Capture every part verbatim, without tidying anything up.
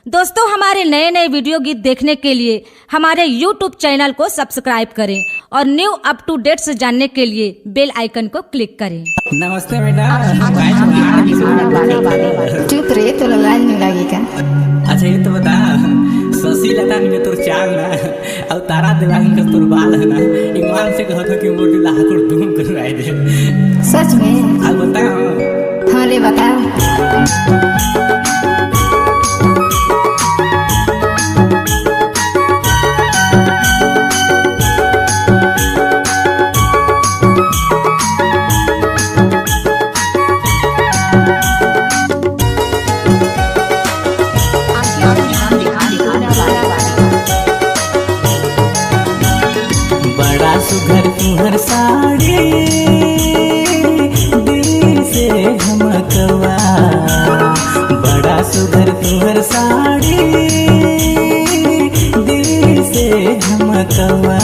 दोस्तों, हमारे नए नए वीडियो गीत देखने के लिए हमारे YouTube चैनल को सब्सक्राइब करें और न्यू अप टू डेट से जानने के लिए बेल आइकन को क्लिक करें। नमस्ते मैडम। चुप रे, तोला लाज नहीं लागी का? अच्छा, ये तो बता, शशि लता नियर तोर चाल ना, अउ तारा देवांगन कस तोर बाल है ना, ईमान से कहत हो कि मोर दिल आकुर धूम करवाए दे। सच में? अब बता। हाँ रे, बता। बड़ा सुघर तुहर साड़ी, दिल से झमकवा। बड़ा सुघर तुहर साड़ी, दिल से झमकवा।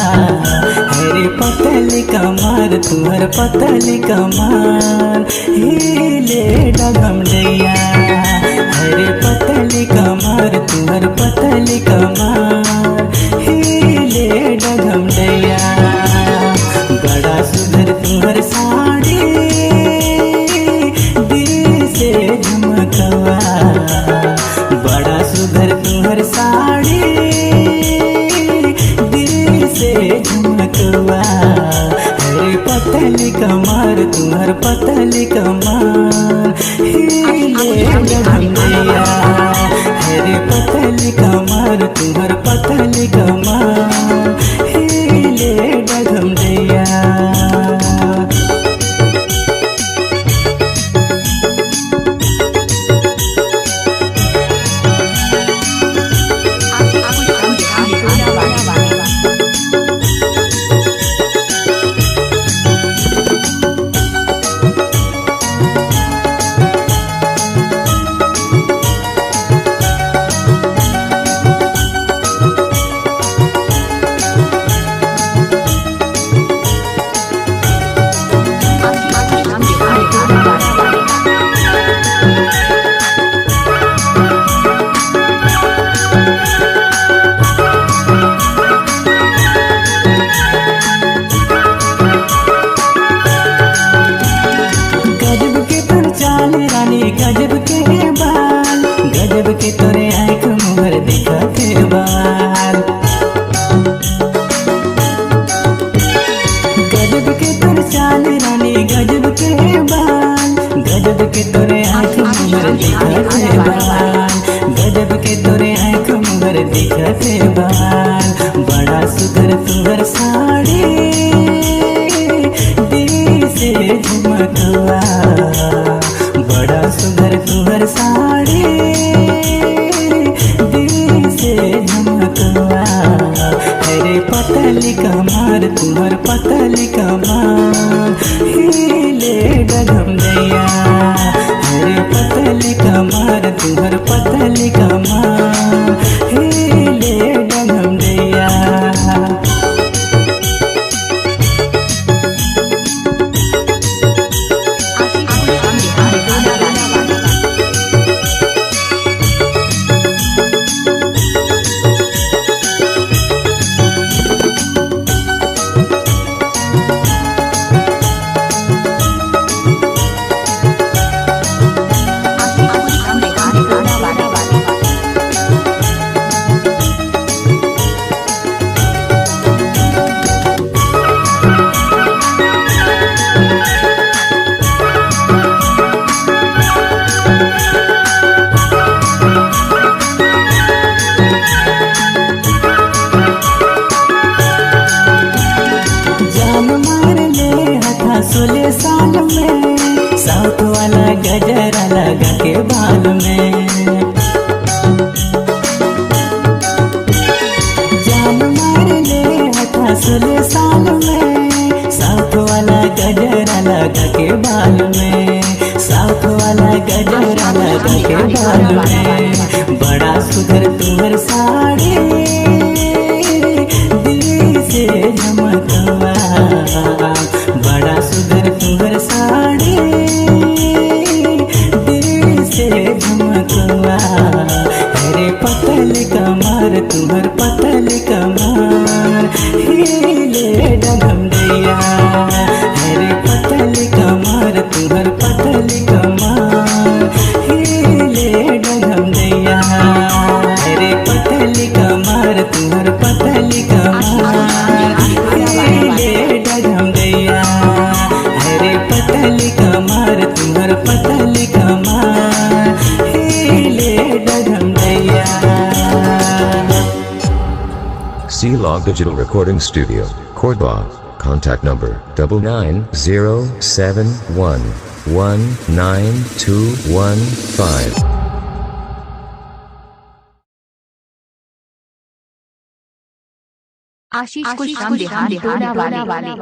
हरे पतली कमर, तुहर पतली कमर, हिले डगम डैया। हरे पतली कमर, तुहर पतली कमर, हिले डगम डैया। बड़ा सुघर तुहर साड़ी, दिल से झमकवा। बड़ा सुघर तुहर साड़ी, दिल से झमकवा। हरे पतली कमर, तुहर पतली कमर, हिले डगम डैया। हरे पतली कमर, तुहर पतली कमर, हिले डगम डैया। गजब के तोर चाल रानी, गजब के बाल, गजब के तोरे आँख मुहर दिखत हे बाल। गजब के तोर चाल रानी, गजब के बाल, गजब के तोरे आँख मुहर दिखत हे बाल, गजब के तोरे आँख मुहर दिखत हे बाल। बड़ा सुघर तुहर साड़ी, दिल से झमकवा। बड़ा सुघर तुहर साड़ी, दिल से झमकवा। हरे पतली कमर, तुहर पतली कमर, हिले डगम डैया। हरे पतली कमर, तुहर पतली कमर, हिले डगम डैया। जान मार ले हथा सोले साल में, साउथ वाला गजरा लगा के बाल में। जान मार ले हथा सोले साल में, साउथ वाला गजरा लगा के बाल में, साउथ वाला गजरा लगा के बाल में। बड़ा सुघर तुहर साड़ी, दिल से झमकवा। बड़ा सुघर तुहर साड़ी, दिल से झमकवा। हरे पतली कमर तुहर पतली कमर, हिले डगम दैया। अरे पतली कमर तुहर पतली कमर, हिले डगम दैया। अरे पतली कमर तुहर पतली कमर, हिले डगम दैया। अरे पतली कमर तुहर पतली कमर, हिले डगम दैया। C Log Digital Recording Studio, Cordoba. Contact number double nine zero seven one one nine two one five. आशीष कुशवाहा, टोला वाले।